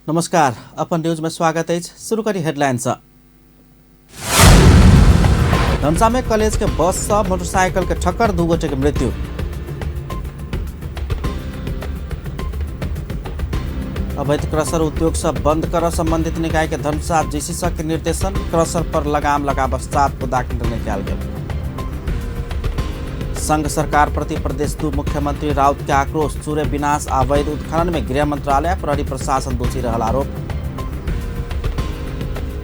नमस्कार, अपन न्यूज में स्वागत है। शुरू करी हेडलाइन से। धनुषा में कॉलेज के बस से मोटरसाइकिल के ठक्कर, 2 गोटे के मृत्यु। अवैध क्रशर उद्योग सब बंद कर संबंधित निकाय के धनुषा जीसी के निर्देशन। क्रशर पर लगाम लगाब 7 बुदा के निर्णय कयल गेल। संघ सरकार प्रति प्रदेश 2 मुख्यमंत्री राउत के आक्रोश। चूरे विनाश आ अवैध उत्खनन में गृह मंत्रालय प्रहरी प्रशासन दोषी रहल आरोप।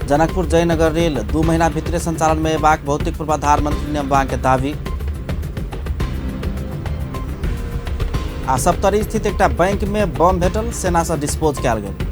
जनकपुर जयनगर रेल 2 महीना भीतरे संचालन में अयबाक भौतिक पूर्वाधार मंत्री नेमबांग के दावी। आ सप्तरी स्थित एकटा बैंक में बम भेटल, सेना से डिस्पोज कयल गेल।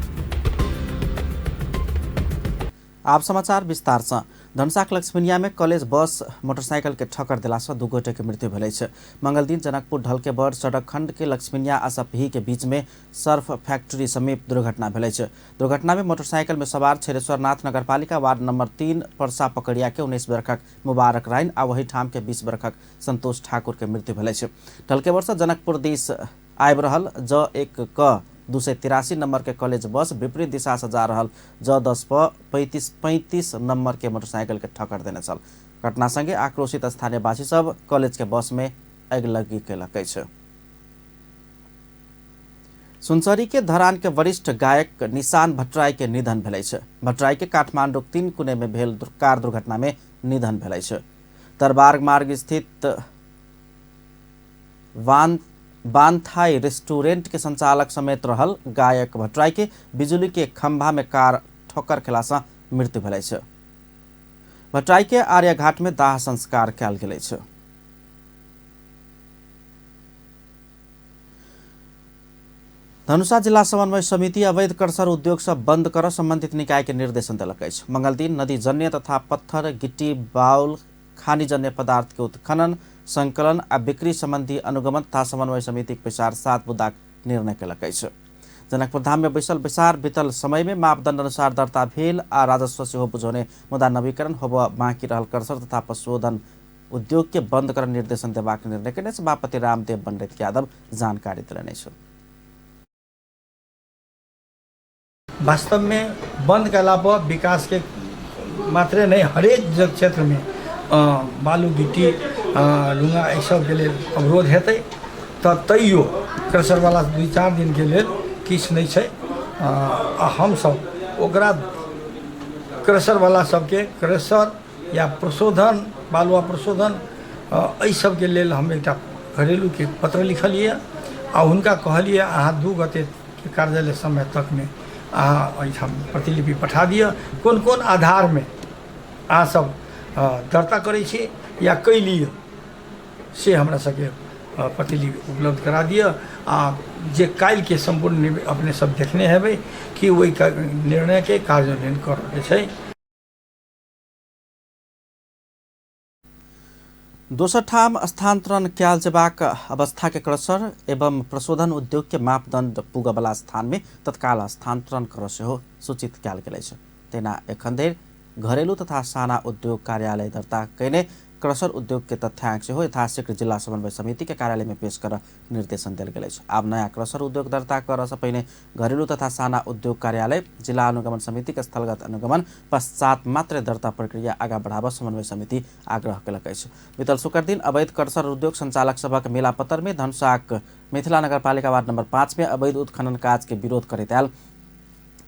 आब समाचार विस्तार से। धनुषाक लक्ष्मीनिया में कॉलेज बस मोटरसाइकिल के ठक्कर देला से 2 गोटे के मृत्यु भेल अछि। मंगल दिन जनकपुर ढलकेबर सड़क खंड के लक्ष्मीनिया आ सपही के बीच में सर्फ फैक्ट्री समीप दुर्घटना भेल अछि। दुर्घटना में मोटरसाइकिल में सवार क्षीरेश्वरनाथ नगरपालिका वार्ड नंबर 3 परसा पकड़िया के 19 बरखक मुबारक राइन आ वही ठाम के 20 बरखक संतोष ठाकुर के मृत्यु भेल अछि। ढलकेबर से जनकपुर दिस आबि रहल ज 1 क 283 नंबर के कॉलेज बस विपरीत दिशा से जा रहल ज 10 प 3535 नंबर के मोटरसाइकिल के ठक्कर देने छल। घटना संगे आक्रोशित स्थानीयवासी सब कॉलेज के बस में अगिलगी केलक अछि। सुनसरी के धरान के वरिष्ठ गायक निशान भट्टराई के निधन भेल अछि। भट्टराई के काठमांडू 3 कुने में भेल कार दुर्घटना में निधन भेल अछि। दरबार मार्ग स्थित बानथाई रेस्टोरेंट के संचालक समेत रहल गायक भट्टराई के बिजुली के खंभा में कार ठोकर खेला से मृत्यु भेल अछि। भट्टराई के आर्यघाट में दाह संस्कार कयल गेल अछि। धनुषा जिला समन्वय समिति अवैध क्रशर उद्योग सब बंद कर संबंधित निकाय के निर्देशन देलक अछि। मंगल दिन नदीजन्य तथा पत्थर गिट्टी बाउल खानीजन्य पदार्थ के उत्खनन संकलन आ बिक्री संबंधी अनुगमन तथा समन्वय समिति के बैसार 7 बुदाक निर्णय केलक अछि। जनकपुर धाम में बैसल बैसार बीतल समय में मापदंड अनुसार दर्ता भेल आ राजस्व सेहो बुझौने मुदा नवीकरण होबय बाँकी रहल क्रशर तथा पशुधन उद्योग के बंद कर निर्देशन देबाक निर्णय केने सभापति रामदेव पंडित यादव जानकारी देलनि अछि। वास्तव में बंद कयला पर विकास के मात्रे नहीं, हरेक क्षेत्र में बालू गिट्टी लुंगा एहि सबके लेल अवरोध हेतै तऽ तैयो क्रशरवला 2-4 दिनके लेल किछु नहि छै। आ हमसब ओकरा क्रशरवला सबके क्रशर या प्रशोधन बालुआ प्रशोधन एहि सबके लेल हम एकटा घरेलूके पत्र लिखलियै आ हुनका कहलियै अहाँ 2 गते के कार्यालय समय तकमे अहाँ एहिठाम प्रतिलिपि पठा दिअ, कोन कोन आधारमे अहाँ सब दर्ता करै छी या कैलियै से हमरा सबके प्रतिलिपि उपलब्ध करा दिअ। आ जे काल्हिके सम्पूर्ण अपने सब देखने हेबै कि ओहि निर्णयके कार्यान्वयन करऽके छै। दोसर ठाम स्थानांतरण कयल जेबाक अवस्था के क्रशर एवं प्रशोधन उद्योग के मापदंड पुगबला स्थान में तत्काल स्थानांतरण कर सेहो सूचित कयल गेल अछि। तेना एखन धरि घरेलू तथा साना उद्योग कार्यालय दर्ता कयने क्रशर उद्योग के तथ्यांक सेहो यथाशीघ्र जिला समन्वय समिति के कार्यालय में पेश कर निर्देशन देल गेल अछि। आब नया क्रशर उद्योग दर्ता कर से पहिने घरेलू तथा साना उद्योग कार्यालय जिला अनुगमन समिति के स्थलगत अनुगमन पश्चात मात्र दर्ता प्रक्रिया आगा बढ़ाबऽ समन्वय समिति आग्रह केलक अछि। बीतल शुक्र दिन अवैध क्रशर उद्योग संचालक सभक मेलापत्र में धनुषाक मिथिला नगरपालिका वार्ड नंबर 5 में अवैध उत्खनन काज के विरोध करैत आयल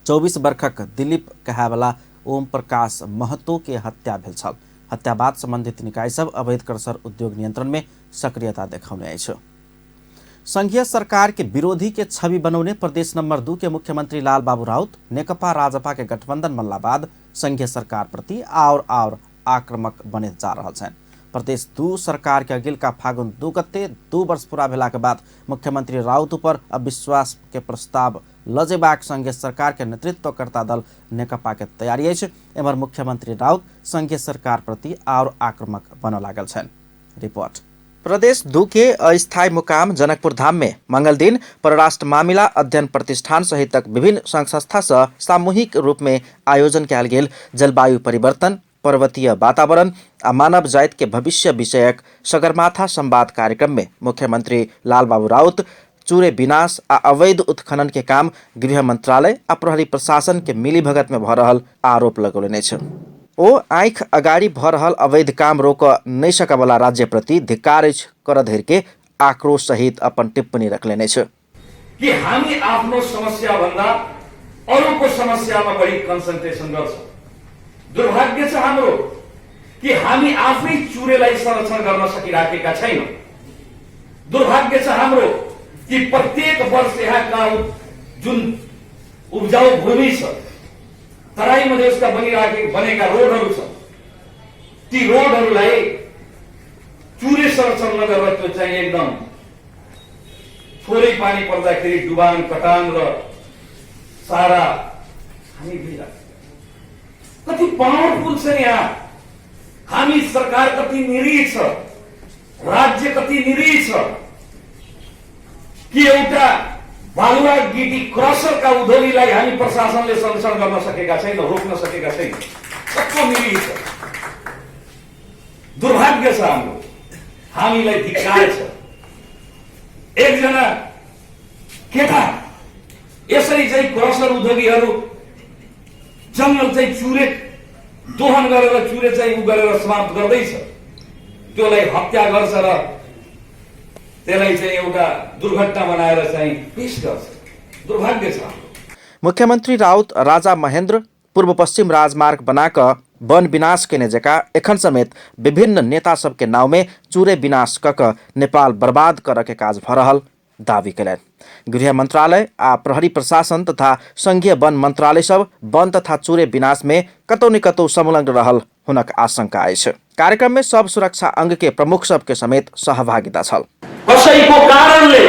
24 बरखक दिलीप कहावला ओम प्रकाश महतो के हत्या भेल छल। हत्या बाद संबंधित निकाय सब अवैध क्रशर उद्योग नियंत्रण में सक्रियता देखौने अछि। संघीय सरकार के विरोधी के छवि बनौने प्रदेश नंबर 2 के मुख्यमंत्री लाल बाबू राउत नेकपा राजपा के गठबंधन बनला बाद संघीय सरकार प्रति और आक्रामक बने जा रहल छनि। प्रदेश 2 सरकार के अगिलका फागुन 2 गते 2 वर्ष पूरा भेला के बाद मुख्यमंत्री राउत पर अविश्वास के प्रस्ताव लजेबाक संघीय सरकार के नेतृत्वकर्ता दल नेकपा के तैयारी अछि। एम्हर मुख्यमंत्री राउत संघीय सरकार प्रति और आक्रामक बनऽ लागल छनि। रिपोर्ट। प्रदेश 2 के अस्थायी मुकाम जनकपुर धाम में मंगल दिन परराष्ट्र मामिला अध्ययन प्रतिष्ठान सहितक विभिन्न संघ संस्था से सामूहिक रूप में आयोजन कयल गेल जलवायु परिवर्तन, पर्वतीय वातावरण आ मानव जाति के भविष्य विषयक सगरमाथा संवाद कार्यक्रम में मुख्यमंत्री लालबाबू राउत चूरे विनाश आ अवैध उत्खनन के काम गृह मंत्रालय आ प्रहरी प्रशासन के मिलीभगत में भ रहल आरोप लगौलनि अछि। ओ आँखि अगाडि भ रहल अवैध काम रोकऽ नहि सकऽवला राज्य प्रति धिक्कार अछि करऽ धरि के आक्रोश सहित अपन टिप्पणी रखलनि अछि। कि हामी आफ्नो समस्या भन्दा अरूको समस्यामा बढी कन्सन्ट्रेसन गर्छौँ। दुर्भाग्य छ हाम्रो कि हामी आफै चुरेलाई संरक्षण गर्न सकिराखेका छैनौँ। दुर्भाग्य छ हाम्रो कि प्रत्येक वर्ष यहाँका जुन उब्जाउ भूमि छ, तराई मधेसका बनेका रोडहरू छन्, ती रोडहरूलाई चुरे संरक्षण नगरेर त्यो चाहिँ एकदम थोरै पानी पर्दाखेरि डुबान कटान र सारा हामी भइरहेको। कति पावरफुल छ यहाँ हामी सरकार, कति निरीह छ राज्य, कति निरीह छ कि एउटा बालुवा गिटी क्रसरका उद्योगीलाई हामी प्रशासनले संरक्षण गर्न सकेका छैनौँ, रोक्न सकेका छैनौँ। कस्तो निरीह छ, दुर्भाग्य छ हाम्रो, हामीलाई धिक्कार छ। एकजना केटा यसरी चाहिँ क्रसर उद्योगीहरू जङ्गल चाहिँ चुरे दोहन गरेर चुरे चाहिँ उ गरेर समाप्त गर्दैछ, त्यसलाई हत्या गर्छ र त्यसलाई चाहिँ एउटा दुर्घटना बनाएर चाहिँ पेश गर्छ। दुर्भाग्य छ। मुख्यमंत्री राउत राजा महेन्द्र पूर्व पश्चिम राजमार्ग बनाकऽ वन विनाश केने जकाँ एखन समेत विभिन्न नेता सबके नाव में चूरे विनाश कऽ कऽ नेपाल बर्बाद करऽ के काज भऽ रहल दावी केलनि। गृह मंत्रालय आ प्रहरी प्रशासन तथा संघीय वन मंत्रालय सब वन तथा चूरे विनाश में कतौ न कतौ संलग्न रहल हुनक आशंका अछि। कार्यक्रम में सब सुरक्षा अंग के प्रमुख सबके समेत सहभागिता छल। कसैको कारणले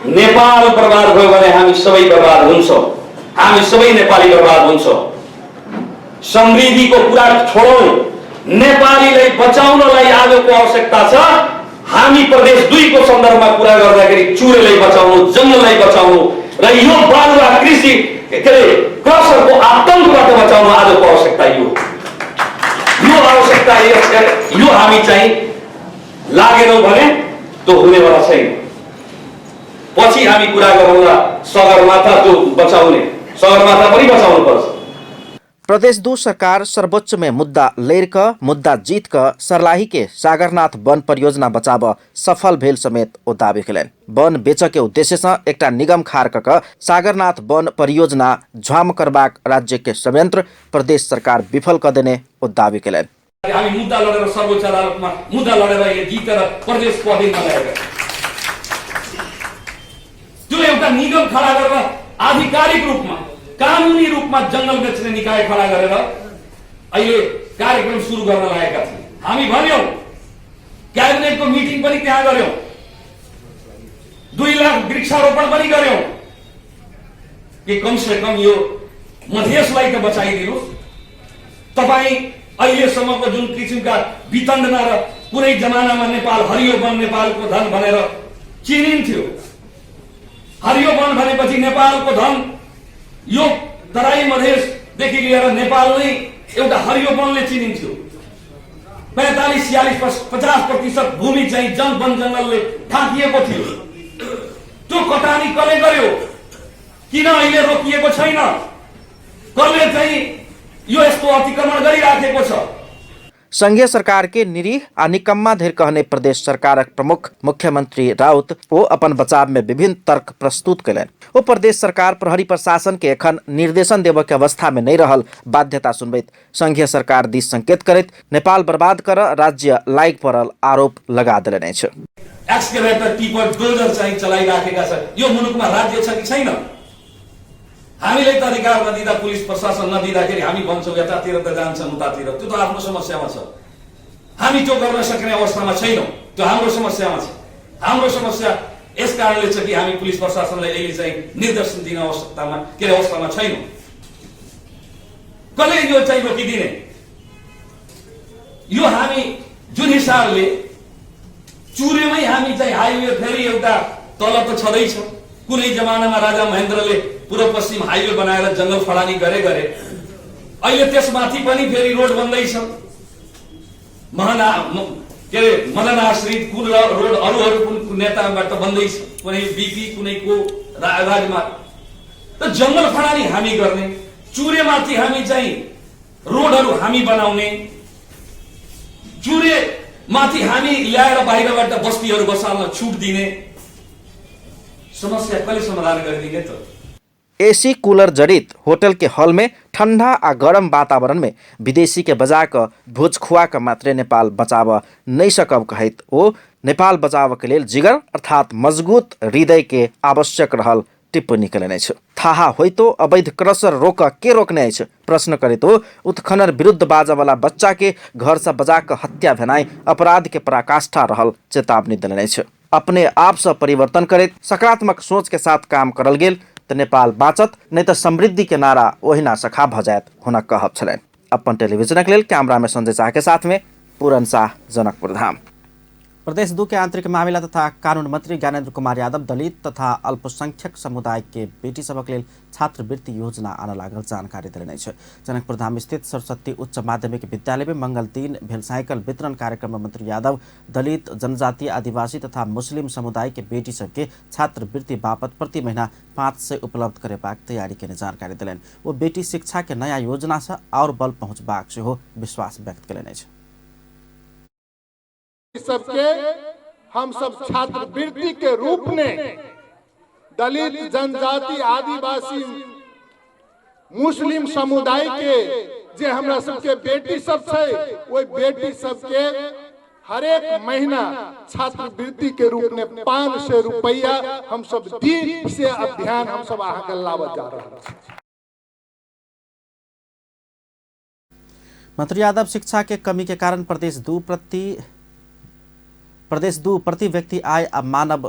नेपाल बर्बाद भयो भने हामी सबै बर्बाद हुन्छौँ, हामी सबै नेपाली बर्बाद हुन्छौँ। समृद्धिको कुरा छोडौँ, नेपालीलाई बचाउनलाई आजको आवश्यकता छ। हामी प्रदेश 2 को सन्दर्भमा कुरा गर्दाखेरि चुरेलाई बचाउनु, जङ्गललाई बचाउनु र यो बालुवा कृषि के अरे क्रसरको आतङ्कबाट बचाउनु आजको आवश्यकता यो हो। यो आवश्यकता यो हामी चाहिँ लागेनौँ भने त्यो हुनेवाला छैन। पछि हामी कुरा गरौँला सगरमाथा त्यो बचाउने, सगरमाथा पनि बचाउनु पर्छ। प्रदेश 2 सरकार सर्वोच्च में मुद्दा लड़ क मुद्दा जीत क सर्लाही के सागरनाथ वन परियोजना बचाब सफल भेल समेत ओ दावी केलनि। वन बेच के उद्देश्य से एकटा निगम खार क क सागरनाथ वन परियोजना झाम करबाक राज्य के षड्यंत्र प्रदेश सरकार विफल क देने ओ दावी केलनि। हामी मुद्दा लडेर सर्वोच्च अदालतमा मुद्दा लडेर अहिले जितेर प्रदेशको अधीनमा ल्याएका छौँ। त्यो एउटा निगम खडा गरेर आधिकारिक रूपमा कानुनी रूपमा जङ्गल बेच्ने निकाय खडा गरेर अहिले कार्यक्रम सुरु गर्न लागेका छौँ। हामी भन्यौँ, क्याबिनेटको मिटिङ पनि त्यहाँ गर्यौँ, 2 लाख वृक्षारोपण पनि गर्यौँ कि कमसे कम यो मधेसलाई त बचाइदिनुहोस्। तपाईँ अहिलेसम्मको जुन किसिमका वितण्डना र कुनै जमानामा नेपाल हरियो वन नेपालको धन भनेर चिनिन्थ्यो, हरियो वन भनेपछि नेपालको धन, यो तराई मधेसदेखि लिएर नेपाल नै एउटा हरियो वनले चिनिन्थ्यो। 45 46 50% भूमि चाहिँ वन जङ्गलले ढाकिएको थियो। त्यो कटानी कसले गर्यो? किन अहिले रोकिएको छैन? कसले चाहिँ यो यस्तो अतिक्रमण गरिराखेको छ? संघीय सरकार के निरीह आ निकम्मा धरि कहने प्रदेश सरकारक प्रमुख मुख्यमंत्री राउत ओ अपन बचाव में विभिन्न तर्क प्रस्तुत कयलनि। ओ प्रदेश सरकार प्रहरी प्रशासन के एखन निर्देशन देबऽ के अवस्था में नहीं रहल बाध्यता सुनबैत संघीय सरकार दिस संकेत करैत नेपाल बर्बाद कर राज्य लाग पड़ल आरोप लगा देलनि अछि। एक्सकेभेटर टिपर डोजर चाहिँ चलाइराखेका छन्। यो मुलुकमा राज्य छ कि छैन? हामीलाई त अधिकार नदिँदा, पुलिस प्रशासन नदिँदाखेरि हामी भन्छौँ यतातिर त जान्छन् उतातिर, त्यो त आफ्नो समस्यामा छ। हामी त्यो गर्न सक्ने अवस्थामा छैनौँ, त्यो हाम्रो समस्यामा छ। हाम्रो समस्या यस कारणले छ कि हामी पुलिस प्रशासनलाई अहिले चाहिँ निर्देशन दिन आवश्यकतामा के अरे अवस्थामा छैनौँ। कसले यो चाहिँ रोकिदिने? यो हामी जुन हिसाबले चुरेमै हामी चाहिँ हाइवे फेरि एउटा तल त छँदैछ। कुनै जमानामा राजा महेन्द्रले पूर्व पश्चिम हाइवे बनाएर जङ्गल फडानी गरे गरे, अहिले त्यसमाथि पनि फेरि रोड बन्दैछ। के अरे मदन आश्रित कुल रोड अरू अरू कुन नेताबाट बन्दैछ, कुनै बीपी कुनैको राजमार्ग। त जङ्गल फडानी हामी गर्ने, चुरेमाथि हामी चाहिँ रोडहरू हामी बनाउने, चुरे माथि हामी ल्याएर बाहिरबाट बस्तीहरू बसाल्न छुट दिने, समस्या कहिले समाधान गरिदिने त? एसी कूलर जड़ित होटल के हॉल में ठंडा आ गरम वातावरण में विदेशी के बजा कऽ भोज खुआ कऽ मात्रे नेपाल बचाब नहि सकब कहैत ओ नेपाल बचाबऽ के लेल जिगर अर्थात मजबूत हृदय के आवश्यक रहल टिप्पणी कयलनि अछि। थाहा होइतो अवैध क्रसर रोकऽ के रोकने अछि प्रश्न करैत ओ उत्खनन विरुद्ध बाजऽवला बच्चा के घरसँ बजा कऽ हत्या भेनाइ अपराध के पराकाष्ठा रहल चेतावनी देलनि अछि। अपने आपसँ परिवर्तन करैत सकारात्मक सोच के साथ काम करल गेल तऽ नेपाल बाँचत, नहि तऽ समृद्धि के नारा ओहिना सखा भऽ जायत हुनक कहब छलनि। अपन टेलीविजनक लेल कैमरा में संजय शाह के साथ में पूरन शाह, जनकपुर धाम। प्रदेश 2 के आंतरिक मामिला तथा कानून मंत्री ज्ञानेन्द्र कुमार यादव दलित तथा अल्पसंख्यक समुदाय के बेटी सभक लेल छात्रवृत्ति योजना आनऽ लागल जानकारी देलनि अछि। जनकपुर धाम स्थित सरस्वती उच्च माध्यमिक विद्यालय में मंगल दिन भेल साइकिल वितरण कार्यक्रम में मंत्री यादव दलित, जनजाति, आदिवासी तथा मुस्लिम समुदाय के बेटी सबके छात्रवृत्ति बापत प्रति महीना 500 उपलब्ध करेबाक तैयारी केने जानकारी देलनि। ओ बेटी शिक्षा के नया योजना से और बल पहुंचबाक सेहो विश्वास व्यक्त केलनि अछि। सबके हम सब छात्रवृत्ति के रूप में दलित, जनजाति, आदिवासी, मुस्लिम समुदाय के जे हमरा सबके बेटी सब छै, ओहि बेटी सबके हरेक महीना छात्रवृत्ति के रूप में 500 रुपया हम सब दी से अभियान हम सब अहाँके लाबऽ जा रहल छी। मंत्री यादव शिक्षा के कमी के कारण प्रदेश 2 प्रति व्यक्ति आय आ मानव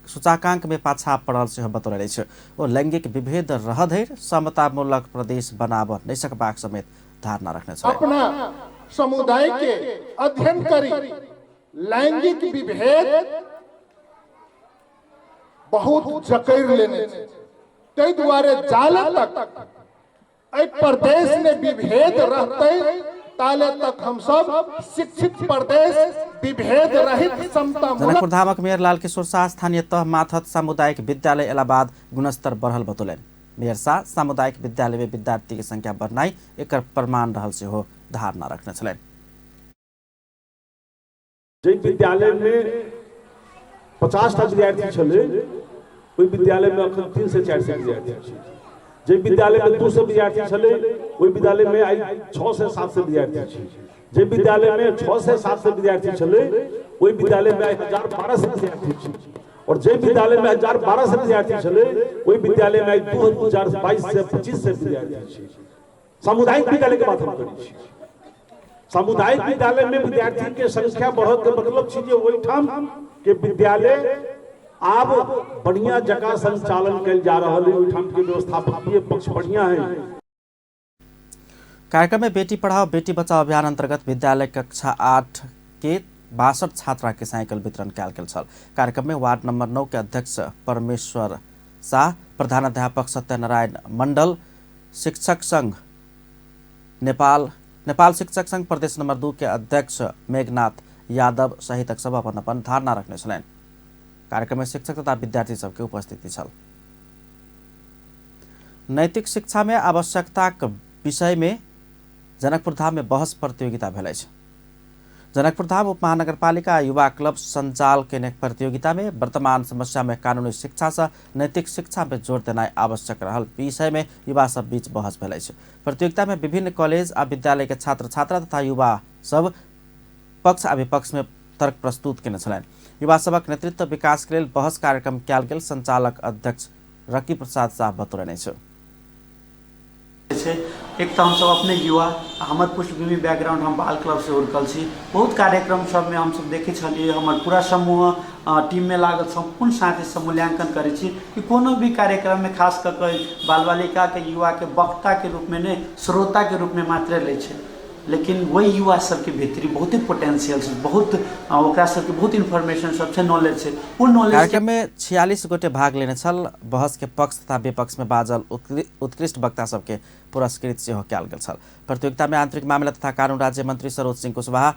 सूचकांक में पाछा पड़ल सेहो बतौलनि अछि। ओ लैंगिक विभेद रह धरि समतामूलक प्रदेश बनाबऽ नहि सकबाक समेत धारणा रखने छलनि। अपना समुदाय के अध्ययन करी लैंगिक विभेद बहुत जकड़ लेने छै, ताहि दुआरे जाले तक एहि प्रदेश में विभेद रहते ताले तक हम सब शिक्षित प्रदेश विभेद रहित समता। जनकपुर धामक मेयर लालकिशोर शाह स्थानीय तह माथत सामुदायिक विद्यालय इलाहाबाद गुणस्तर बढ़ल बतौलनि। मेयर शाह सामुदायिक विद्यालय में विद्यार्थी के संख्या बढ़नाइ एकर प्रमाण रहल सेहो धारणा रखने छलनि। जाहि विद्यालय में 50टा विद्यार्थी छलै, ओहि विद्यालय में अखन 300-400 विद्यार्थी छै। जाहि विद्यालय में 200 विद्यार्थी छलै, ओहि विद्यालय में आइ 600-700 विद्यार्थी छै। जाहि विद्यालय में 600-700 विद्यार्थी छलै, ओहि विद्यालय में आइ 1000-1200 विद्यार्थी छै। और जाहि विद्यालय में 1000-1200 विद्यार्थी छलै, ओहि विद्यालय में आइ 2022-2500 विद्यार्थी छै। सामुदायिक विद्यालय के बात हम करै छी। सामुदायिक विद्यालय में विद्यार्थी के संख्या बढ़त के मतलब छै जे ओहिठाम के विद्यालय आब बढ़िया जगह संचालन कयल जा रहल है, ओहिठाम के व्यवस्थापकीय पक्ष बढ़िया है। कार्यक्रम में बेटी पढ़ाओ बेटी बचाओ अभियान अंतर्गत विद्यालय कक्षा 8 के 62 छात्रा के साइकिल वितरण कयल गेल छल। कार्यक्रम में वार्ड नंबर 9 के अध्यक्ष परमेश्वर शाह, प्रधानाध्यापक सत्यनारायण मंडल, शिक्षक संघ नेपाल शिक्षक संघ प्रदेश नंबर 2 के अध्यक्ष मेघनाथ यादव सहितक सब अपन अपन धारणा रखने छलनि। कार्यक्रम में शिक्षक तथा विद्यार्थी सबके उपस्थिति छल। नैतिक शिक्षा में आवश्यकताक विषय में जनकपुर धाम में बहस प्रतियोगिता भेल अछि। जनकपुर धाम उपमहानगरपालिका युवा क्लब संचाल केने प्रतियोगिता में वर्तमान समस्या में कानूनी शिक्षा से नैतिक शिक्षा में जोर देनाइ आवश्यक रहल विषय में युवा सब बीच बहस भेल अछि। प्रतियोगिता में विभिन्न कॉलेज आ विद्यालय के छात्र छात्रा तथा युवा सब पक्ष आ विपक्ष में तर्क प्रस्तुत केने छलनि। युवा सबक नेतृत्व विकास के लेल बहस कार्यक्रम कयल गेल संचालक अध्यक्ष रकी प्रसाद शाह बतौलनि अछि। एक तऽ हमसब अपने युवा, हमर पृष्ठभूमि बैकग्राउंड हम बाल क्लब से उड़कल छी। बहुत कार्यक्रम सबमे हमसब देखै छलियै, हमर पूरा समूह टीम में लागल सम्पूर्ण साथी सब मूल्यांकन करै छी कि कोनो भी कार्यक्रम में खास कऽ के बाल बालिका के युवा के वक्ता के रूप में नहि, श्रोता के रूप में मात्रे लै छै, लेकिन वही युवा सबके भीतरी बहुते पोटेंशियल छै, बहुत ओकरा सबके बहुत इन्फॉर्मेशन सब छै, नॉलेज छै। ओ नॉलेज के कार्यक्रम में 46 गोटे भाग लेने छल। बहस के पक्ष तथा विपक्ष में बाजल उत्कृष्ट वक्ता सबके पुरस्कृत सेहो कयल गेल छल। प्रतियोगिता में आंतरिक मामिला तथा कानून राज्य मंत्री सरोज सिंह कुशवाहा,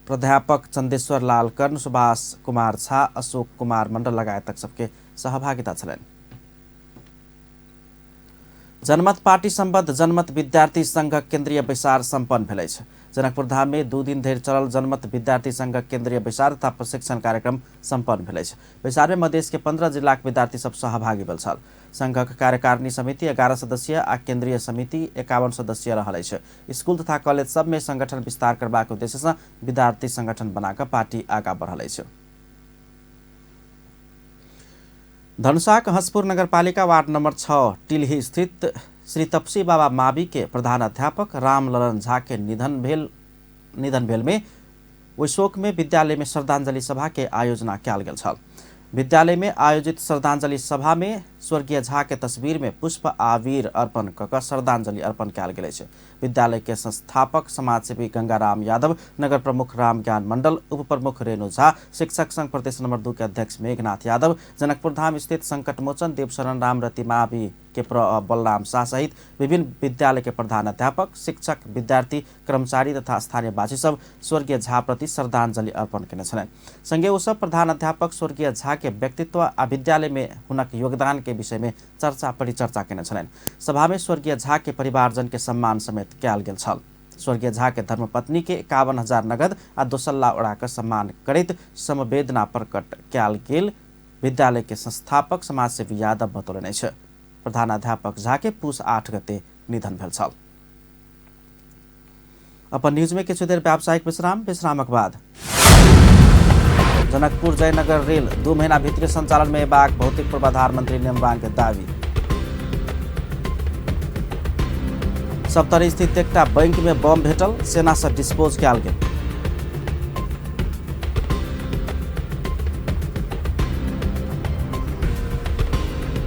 प्राध्यापक चंदेश्वर लाल कर्ण, सुभाष कुमार झा, अशोक कुमार मंडल लगायतक सबके सहभागिता छलनि। जनमत पार्टी सम्बद्ध जनमत विद्यार्थी संघक केन्द्रीय बैसार सम्पन्न भेल अछि। जनकपुर धाम में 2 दिन धरि चलल जनमत विद्यार्थी संघक केन्द्रीय बैसार तथा प्रशिक्षण कार्यक्रम सम्पन्न भेल अछि। बैसार में मधेश के 15 जिलाक विद्यार्थी सब सहभागी भेल छल। संघक कार्यकारिणी समिति 11 सदस्यीय आ केन्द्रीय समिति 51 सदस्यीय रहल अछि। स्कूल तथा कॉलेज सब में संगठन विस्तार करबाक उद्देश्य से विद्यार्थी संगठन बनाकर पार्टी आगा बढ़ल अछि। धनुषाक हंसपुर नगरपालिका वार्ड नंबर 6 टिलही स्थित श्री तपसी बाबा मावी के प्रधानाध्यापक रामललन झा के निधन भेल में ओहि शोक में विद्यालय में श्रद्धांजलि सभा के आयोजना कयल गेल छल। विद्यालय में आयोजित श्रद्धांजलि सभा में स्वर्गीय झा के तस्वीर में पुष्प आबिर अर्पण कऽ श्रद्धांजलि अर्पण कयल गेल अछि। विद्यालय के संस्थापक समाजसेवी गंगाराम यादव, नगर प्रमुख रामज्ञान मंडल, उप प्रमुख रेणु झा, शिक्षक संघ प्रदेश नंबर 2 के अध्यक्ष मेघनाथ यादव, जनकपुर धाम स्थित संकटमोचन देवशरण रामरति मावी के बलराम शाह सहित विभिन्न विद्यालय के प्रधानाध्यापक, शिक्षक, विद्यार्थी, कर्मचारी तथा स्थानीयवासी सब स्वर्गीय झा प्रति श्रद्धांजलि अर्पण केने छलनि। संगे ओ सब प्रधानाध्यापक स्वर्गीय झा के व्यक्तित्व आ विद्यालय में हुनक योगदान के विषय में चर्चा परिचर्चा केने छलनि। सभा में स्वर्गीय झा के परिवारजन के सम्मान समेत कयल गेल छल। स्वर्गीय झा के धर्मपत्नी के 51,000 नगद आ दोसल्ला ओढ़ाकर सम्मान करैत समवेदना प्रकट कयल गेल विद्यालय के संस्थापक समाजसेवी यादव बतौलनि अछि। प्रधानाध्यापक झा के पुस 8 गते निधन भेल छल। अपन न्यूज में किछु देर व्यावसायिक विश्राम, विश्रामक बाद जनकपुर जयनगर रेल 2 महीना भीतर संचालन में अयबाक भौतिक पूर्वाधार मंत्री नेमवांग के दावी। सप्तरी स्थित एकटा बैंक में बम भेटल, सेना से डिस्पोज कयल गेल।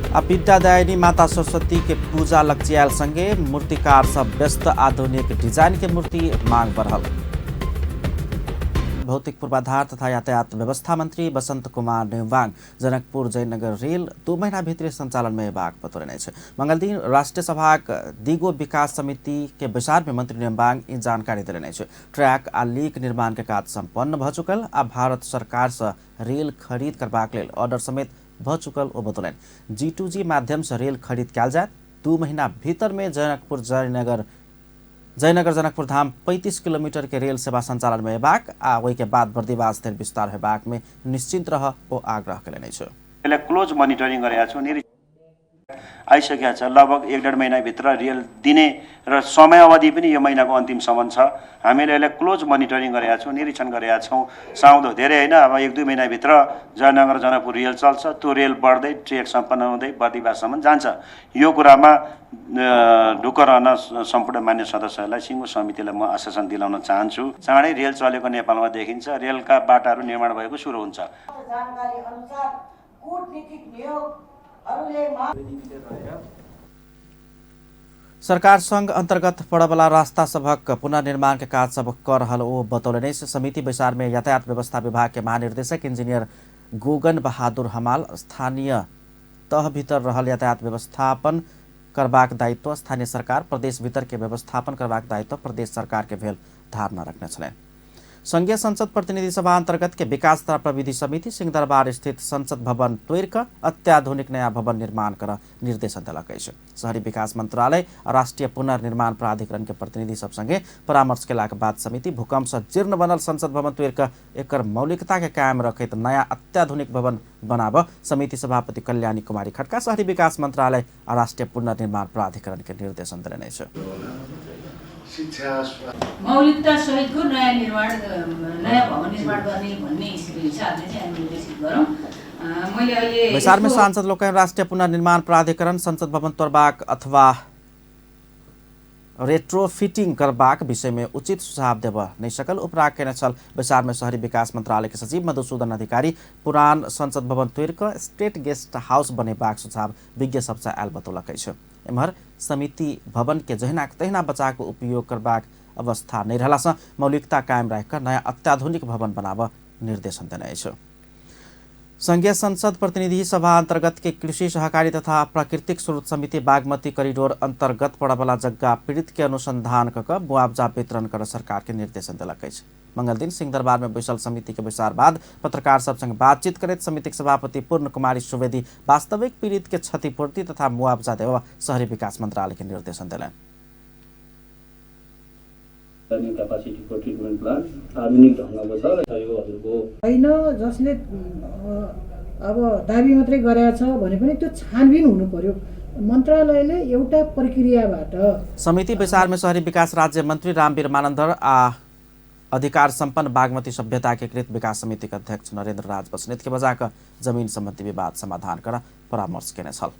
आ विद्यादायिनी माता सरस्वती के पूजा लक्षियाल संगे मूर्तिकार सब व्यस्त, आधुनिक डिजाइन के मूर्ति मांग बढ़ल। भौतिक पूर्वाधार तथा यातायात व्यवस्था मंत्री बसंत कुमार नेमवांग जनकपुर जयनगर रेल 2 महीना भीतर संचालन में अयबाक बतौलनि अछि। मंगलदिन राष्ट्रीय सभाक दिगो विकास समिति के बैसार में मंत्री नेमवांग ई जानकारी देलनि अछि। ट्रैक आ लीक निर्माण के काज सम्पन्न भऽ चुकल आ भारत सरकार से रेल खरीद करबाक लेल ऑर्डर समेत भऽ चुकल ओ बतौलनि। G2G माध्यम से रेल खरीद कयल जायत। 2 महीना भीतर में जनकपुर जयनगर जनकपुर धाम 35 किलोमीटर के रेल सेवा संचालन में अयबाक आ ओहि के बाद बर्दिवास धरि विस्तार हेबाक में निश्चिंत रह ओ आग्रह कयलनि अछि। यसलाई क्लोज मोनिटरिङ गरेका छौँ, आइसकेको छ। लगभग 1-1.5 महिनाभित्र रेल दिने र समयावधि पनि यो महिनाको अन्तिमसम्म छ। हामीले यसलाई क्लोज मोनिटरिङ गरेका छौँ, निरीक्षण गरेका छौँ। साउँदो धेरै होइन, अब 1-2 महिनाभित्र जयनगर जनकपुर रेल चल्छ। त्यो रेल बढ्दै ट्रेक सम्पन्न हुँदै बर्दिवाससम्म जान्छ। यो कुरामा ढुक्क रहन सम्पूर्ण मान्य सदस्यहरूलाई, सिङ्गो समितिलाई म आश्वासन दिलाउन चाहन्छु। चाँडै रेल चलेको नेपालमा देखिन्छ, रेलका बाटाहरू निर्माण भएको सुरु हुन्छ। सरकार संघ अंतर्गत पड़बला रास्ता सभक पुनर्निर्माण के काज सब कर रहल ओ बतौलनि। समिति बैसार में यातायात व्यवस्था विभाग के महानिर्देशक इंजीनियर गोगन बहादुर हमाल स्थानीय तह भीतर रहल यातायात व्यवस्थापन करबाक दायित्व स्थानीय सरकार, प्रदेश भीतर के व्यवस्थापन करबाक दायित्व प्रदेश सरकार के भेल धारणा रखने छलनि। संघीय संसद प्रतिनिधि सभा अंतर्गत के विकास तथा प्रविधि समिति सिंहदरबार स्थित संसद भवन तोड़ि कऽ अत्याधुनिक नया भवन निर्माण कर निर्देशन देलक अछि। शहरी विकास मंत्रालय आ राष्ट्रीय पुनर्निर्माण प्राधिकरण के प्रतिनिधि सब संगे परामर्श केलाक बाद समिति भूकंप से जीर्ण बनल संसद भवन तोड़ि कऽ एकर मौलिकता के कायम रखैत नया अत्याधुनिक भवन बनाबऽ समिति सभापति कल्याणी कुमारी खड्का शहरी विकास मंत्रालय आ राष्ट्रीय पुनर्निर्माण प्राधिकरण के निर्देशन देलनि अछि। मौलिकता सहितको नयाँ निर्माण, नयाँ भवन निर्माण गर्ने भन्ने हिसाबले चाहिँ हामी निर्देशित गरौँ। मैले अहिले बैसार में सांसद लोकनि राष्ट्रीय पुनर्निर्माण प्राधिकरण संसद भवन तोड़बाक अथवा रेट्रोफिटिंग करबाक विषय में उचित सुझाव देबऽ नहि सकल उपराग केने छल। बैसार में शहरी विकास मंत्रालय के सचिव मधुसूदन अधिकारी पुरान संसद भवन तोड़ि कऽ स्टेट गेस्ट हाउस बनेबाक सुझाव विज्ञ सबसँ आयल बतौलक अछि। एम्हर समिति भवन के जहिना तहिना बचा कऽ उपयोग करबाक अवस्था नहि रहलासँ मौलिकता कायम राखि कऽ नया अत्याधुनिक भवन बनाबऽ निर्देशन देने अछि। संघीय संसद प्रतिनिधि सभा अंतर्गत के कृषि सहकारी तथा प्राकृतिक स्रोत समिति बागमती कॉरिडोर अंतर्गत पड़बला जग्गा पीड़ित के अनुसंधान कऽ मुआवजा वितरण कर सरकार के निर्देशन देलक अछि। मंगलदिन सिंहदरबार में बैसल समिति के बैसार बाद पत्रकार सब संग बातचीत करैत समिति के सभापति पूर्ण कुमारी सुवेदी वास्तविक पीड़ित के क्षतिपूर्ति तथा मुआवजा देवा शहरी विकास मंत्रालय के निर्देशन दिलनि। क्यापासिटीको ट्रिटमेन्ट प्लान्ट आधुनिक ढङ्गको छ र यो हजुरको होइन, जसले अब दाबी मात्रै गरेको छ भने पनि त्यो छानबिन हुनु पर्यो। मन्त्रालयले एउटा प्रक्रियाबाट समिति बैसार में शहरी विकास राज्य मंत्री रामवीर मानन्धर आ अधिकार संपन्न बागमती सभ्यता के कृत विकास समिति के अध्यक्ष नरेंद्र राज बस्नेत के बजाकर जमीन संबंधी विवाद समाधान कर परामर्श केने छल।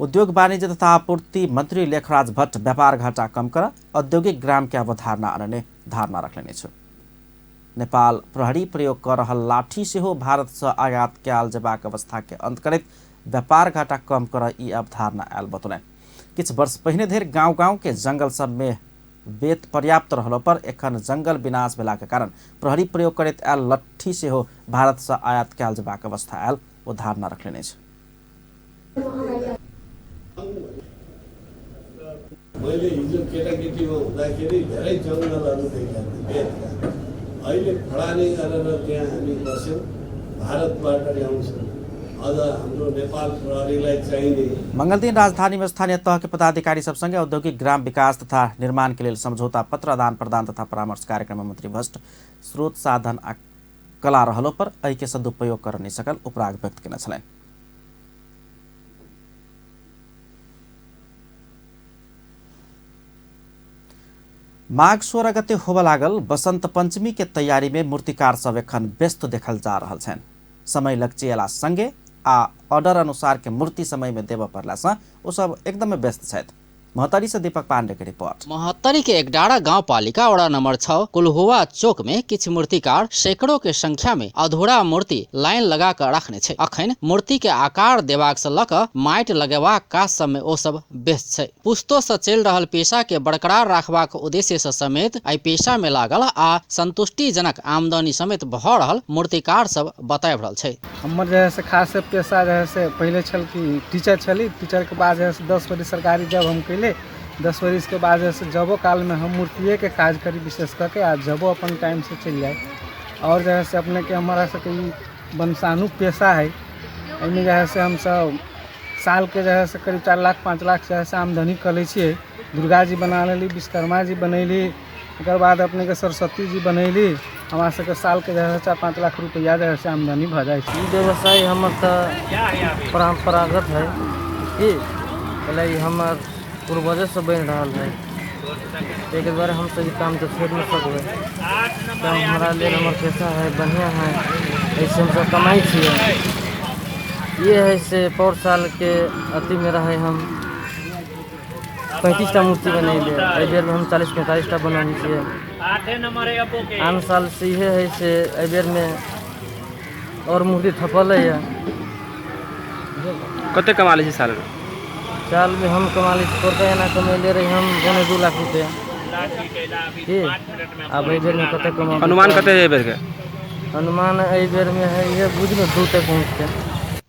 उद्योग वाणिज्य तथा आपूर्ति मंत्री लेखराज भट्ट व्यापार घाटा कम कर औद्योगिक ग्राम के अवधारणा अनने धारणा रखलेने छु। नेपाल प्रहरी प्रयोग कर रहल लाठी सेहो भारत से आयात कयल जेबाक अवस्था के अंत करैत व्यापार घाटा कम कर ई अवधारणा आयल बतौलनि। किछु वर्ष पहिने धरि गांव गांव के जंगल सब में बेत पर्याप्त रहलो पर एखन जंगल विनाश भेला के कारण प्रहरी प्रयोग करैत आयल लट्ठी सेहो भारत से आयात कयल जेबाक अवस्था आयल ओ धारणा रखलेने अछि। मैले हिजो केटाकेटीमा हुँदाखेरि धेरै जङ्गलहरू देखेको थिएँ बेतका। अहिले खडानी गरेर त्यहाँ हामी बस्यौँ, भारतबाट ल्याउँछौँ, अझ हाम्रो नेपाल प्रहरीलाई चाहिने। मंगलदिन राजधानी में स्थानीय तह के पदाधिकारी सब संगे औद्योगिक ग्राम विकास तथा निर्माण के लेल समझौता पत्र आदान प्रदान तथा परामर्श कार्यक्रम में मंत्री भट्ट स्रोत साधन आ कला रहलो पर एहि के सदुपयोग कर नहीं सकल उपराग व्यक्त केने छलनि। माघ 16 गते होबय लागल बसंत पंचमी के तैयारी में मूर्तिकार सब एखन व्यस्त देखल जा रहल छनि। समय लगचिएला संगे आ ऑर्डर अनुसार के मूर्ति समय में देबय पड़ला से ओ सब एकदमै व्यस्त छथि। महोत्तरी से दीपक पांडे के रिपोर्ट। महोत्तरी के एकडारा गांव पालिका वड़ा नंबर 6 कुलहुआ चौक में किछ मूर्तिकार सैकड़ों के संख्या में अधूरा मूर्ति लाइन लगा कर रखने छे। अखन मूर्ति के आकार देबाक से लक माटि लगेबाक काज सब में ओ सब व्यस्त छे। पुश्तो से चलि रहल पेशा के बरकरार रखबाक उद्देश्य से समेत एहि पेशा में लागल आ संतुष्टिजनक आमदनी समेत भ रहल मूर्तिकार सब बताबि रहल छे। हमर जे है से खास पेशा जे है से पहले छल कि टीचर छली। टीचर के बाद जे है से 10 बरिस सरकारी जॉब हम कैले। 10 बरिस के बाद जैसे जबो काल में हम मूर्तिए के काज करी विशेष करके आ जबो अपन टाइम से चलि जाए। और जो है से अपने के हमारा सबके वंशानु पेशा है, एहिमे जे है से हमसब साल के जे है से करीब 4 लाख 5 लाख जे है से आमदनी कऽ लै छियै। दुर्गा जी बना लेली, विश्वकर्मा जी बनैली, ओकर बाद अपने के सरस्वती जी बनैली। हमरा सबके साल के जे है 4-5 लाख रुपैआ जे है से आमदनी भऽ जाइ छै। ई व्यवसाय हमर तऽ परम्परागत है कि पहले हमर पूर्वजेसँ बनि रहल है, ताहिके दुआरे हमसब ई काम तऽ छोड़ि नहि सकबै। तऽ हमरा लेल हमर पेशा है, बढ़िआँ है, एहिसँ हमसब कमाइ छियै। ये है से पौर सालके अथीमे रहै हम 35टा मूर्ति बनेलियै, एहि बेरमे हम 40-45टा बनौने छियै। आन सालसँ इहे है से एहि बेरमे आओर मूर्ति थपलैए। कतेक कमा लै छी सालमे? साल में हम कमा लै छी, पौरका एना कमैले रही हम 1.75 लाख रुपया। आब एहि बेरमे कतेक कमा, अनुमान कतेक एहि बेरके? अनुमान एहि बेरमे है इहे बुझि ने 2 तक पहुँचतै।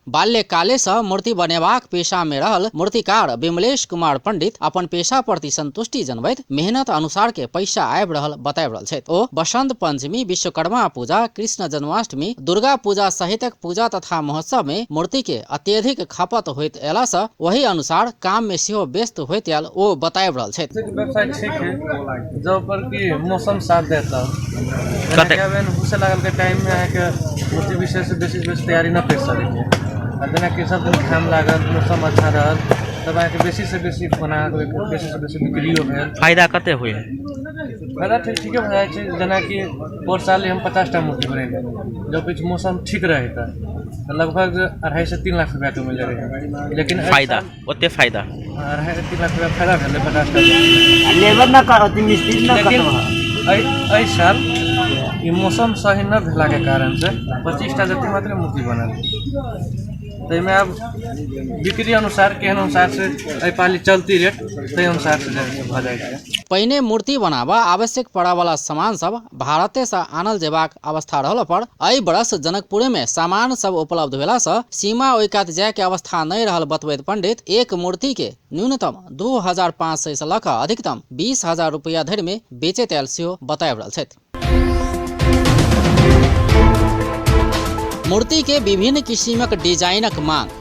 बाल्यकाले से मूर्ति बनेबाक पेशा में रहल मूर्तिकार विमलेश कुमार पंडित अपन पेशा प्रति संतुष्टि जनबैत मेहनत अनुसार के पैसा आबि रहल बताबि रहल छथि। ओ बसंत पंचमी, विश्वकर्मा पूजा, कृष्ण जन्माष्टमी, दुर्गा पूजा सहितक पूजा तथा महोत्सव में मूर्ति के अत्यधिक खपत होइत अयला से वही अनुसार काम में सेहो व्यस्त होइत आयल ओ बताबि रहल छथि। व्यवसाय ठीक है जब पर कि मौसम साथ देता। लागल के टाइम में अहाँके मूर्ति विशेष बेसी बेसी तैयारी न कर सकै। जेनाकि सब दिन घाम लागल, मौसम अच्छा रहल, तब अहाँके बेसीसँ बेसी बनाकऽ बेसीसँ बेसी बिक्रियो भेल। फायदा कते होइ है? फायदा ठीके भऽ जाइ छै। जेनाकि पौर साल हम 50टा मूर्ति बनेलियै, जब किछु मौसम ठीक रहै तऽ लगभग 2.5 से 3 लाख रुपया कमेले रहै। लेकिन फायदा ओते फायदा 2.5 से 3 लाख रुपया फायदा भेलै 50टा। लेबर न कर, मिस्त्री न। लेकिन एहि साल ई मौसम सही न भेलाके कारण से 25टा जते मात्र मूर्ति बनल। ताहिमे आब बिक्री अनुसार केहन अनुसार से एहि पाली चलती रेट ताहि अनुसार से भऽ जाइ छै। पहिने मूर्ति बनाबऽ आवश्यक पड़य वाला सामान सब भारते से आनल जेबाक अवस्था रहल पर एहि बरस जनकपुरे में सामान सब उपलब्ध भेला से सीमा ओहि कात जाय के अवस्था नहीं रहल बतबैत पंडित एक मूर्ति के न्यूनतम 2500 से लऽ कऽ अधिकतम 20,000 रुपया धरि में बेचैत आयल सेहो बताबि रहल छथि। मूर्ति के विभिन्न किसिमक डिजाइनक मांग।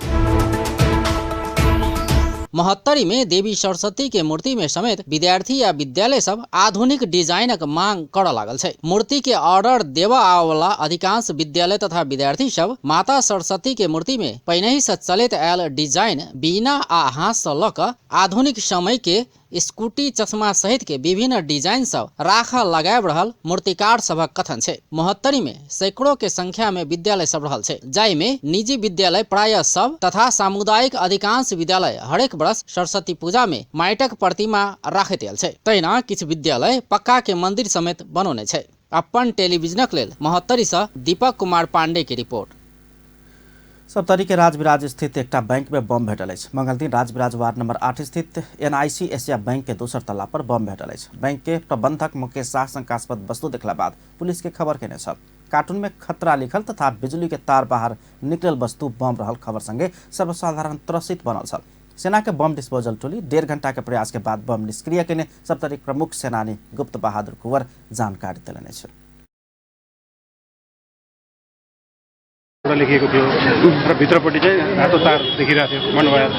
महोत्तरी में देवी सरस्वती के मूर्ति में समेत विद्यार्थी या विद्यालय सब आधुनिक डिजाइनक मांग करऽ लागल छै। मूर्ति के ऑर्डर देबऽ आबऽवला अधिकांश विद्यालय तथा विद्यार्थी सब माता सरस्वती के मूर्ति में पहिनहि से चलैत आयल डिजाइन बीना आ हाथ से लऽ कऽ आधुनिक समय के स्कूटी चश्मा सहित के विभिन्न डिजाइन सब राखऽ लगाबि रहल मूर्तिकार सभक कथन छै। महोत्तरी में सैकड़ों के संख्या में विद्यालय सब रहल छै, जाहि में निजी विद्यालय प्रायः सब तथा सामुदायिक अधिकांश विद्यालय हरेक वर्ष सरस्वती पूजा में माटिक प्रतिमा राखैत आयल छै। तहिना किछु विद्यालय पक्का के मंदिर समेत बनौने छै। अपन टेलीविजनक लेल महोत्तरी से दीपक कुमार पांडे के रिपोर्ट। सप्तरी के राजविराज स्थित एकटा बैंक में बम भेटल अछि। मंगलदिन राजविराज वार्ड नंबर 8 स्थित एनआईसी एशिया बैंक के दोसर तल्ला पर बम भेटल अछि। बैंक के प्रबंधक मुकेश शाह शंकास्पद वस्तु देखला बाद पुलिस के खबर केने छल। कार्टून में खतरा लिखल तथा बिजली के तार बाहर निकलल वस्तु बम रहल खबर संगे सर्वसाधारण त्रसित बनल छल। सेना के बम डिस्पोजल टोली 1.5 घंटा के प्रयास के बाद बम निष्क्रिय केने सप्तरी प्रमुख सेनानी गुप्त बहादुर कुंवर जानकारी देलनि अछि। लेखिएको थियो र भित्रपट्टि चाहिँ रातो तार देखिरहेको थियो वन वायर,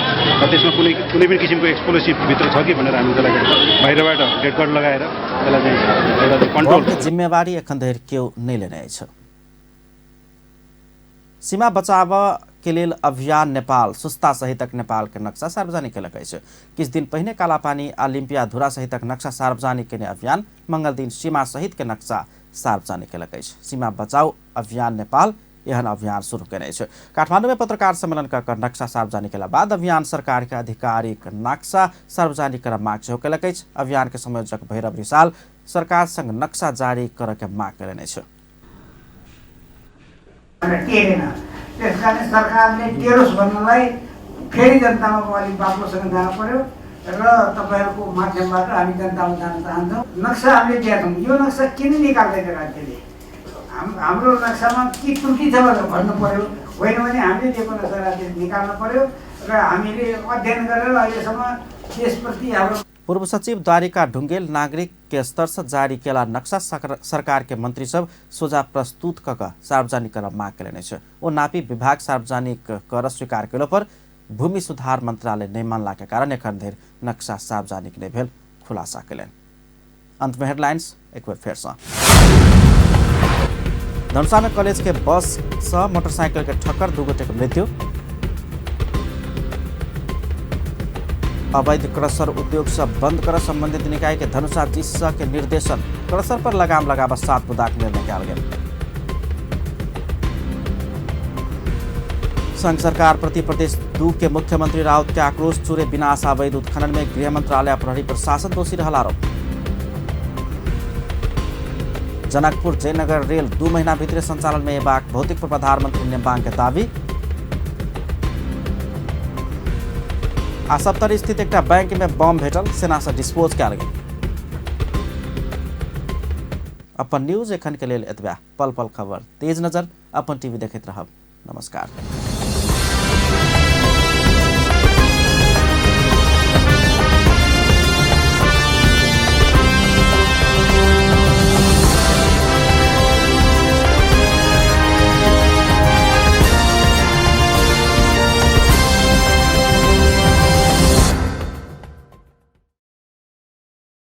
र त्यसमा कुनै कुनै पनि किसिमको एक्सप्लोसिभ भित्र छ कि भनेर हामी त्यसलाई बाहिरबाट डेड कर्ड लगाएर त्यसलाई चाहिँ एउटा कन्ट्रोल जिम्मेवारी एखन धरि केओ नहि लेने अछि। सीमा बचाव के लेल अभियान नेपाल सुस्ता सहितक नेपाल के नक्शा सार्वजनिक केलक अछि। किछु दिन पहिने कालापानी आ लिम्पियाधुरा सहितक नक्शा सार्वजनिक केने अभियान मंगलदिन सीमा सहित के नक्शा सार्वजनिक केलक अछि। सीमा बचाओ अभियान नेपाल एहन अभियान शुरू केने अछि। काठमांडू में पत्रकार सम्मेलन कर नक्शा सार्वजनिक केला बाद अभियान सरकार के आधिकारिक नक्शा सार्वजनिक कर माग सेहो केलक अछि। अभियान के संयोजक भैरव रिसाल सरकार संग नक्शा जारी कर के माग केलनि अछि। त्यसकारण सरकारले टेरोस् भन्नलाई फेरि जनतामा अलिक बाक्लोसँग जानु पर्यो र तपाईहरुको माध्यमबाट हामी जनतामा जान चाहन्छौँ। नक्सा हामीले दिएका छौँ, यो नक्सा किन निकाल्दैन राज्यले? हाम्रो नक्सामा के त्रुटि छ भनेर भन्नु पर्यो, होइन भने हामीले दिएको नक्सा राज्यले निकाल्नु पर्यो र हामीले अध्ययन गरेर अहिलेसम्म देशप्रति हाम्रो पूर्व सचिव द्वारिका ढुंगेल नागरिक के स्तर से जारी केला नक्शा सरकार के मंत्री सब सोझा प्रस्तुत क सार्वजनिक कर माग केलनि अछि। ओ नापी विभाग सार्वजनिक कर स्वीकार केलो पर भूमि सुधार मंत्रालय नहि मानला के कारण एखन धरि नक्शा सार्वजनिक नहि भेल खुलासा केलनि। अंत में हेडलाइंस एक बेर फेर सँ। धनुषा में कॉलेज के बस से मोटरसाइकिल के ठक्कर, 2 गोटे के मृत्यु। अवैध क्रसर उद्योग सब बंद कर संबंधित निकाय के धनुषा जिस के निर्देशन, क्रसर पर लगाम लगाब 7 बुदाक निर्णय कयल गेल। संघ सरकार प्रति प्रदेश 2 के मुख्यमंत्री राउत के आक्रोश, चूरे विनाश अवैध उत्खनन में गृह मंत्रालय प्रहरी प्रशासन दोषी रहल आरोप। जनकपुर जयनगर रेल 2 महीना भीतर संचालन में अयबाक भौतिक पूर्वाधार मंत्री नेम्बांग के दावी। आ सप्तरी स्थित एकटा बैंक में बम भेटल, सेना से डिस्पोज कयल गेल। अपन न्यूज एखन के लेल एतबा। पल पल खबर तेज नजर अपन टीवी देखैत रहब। नमस्कार।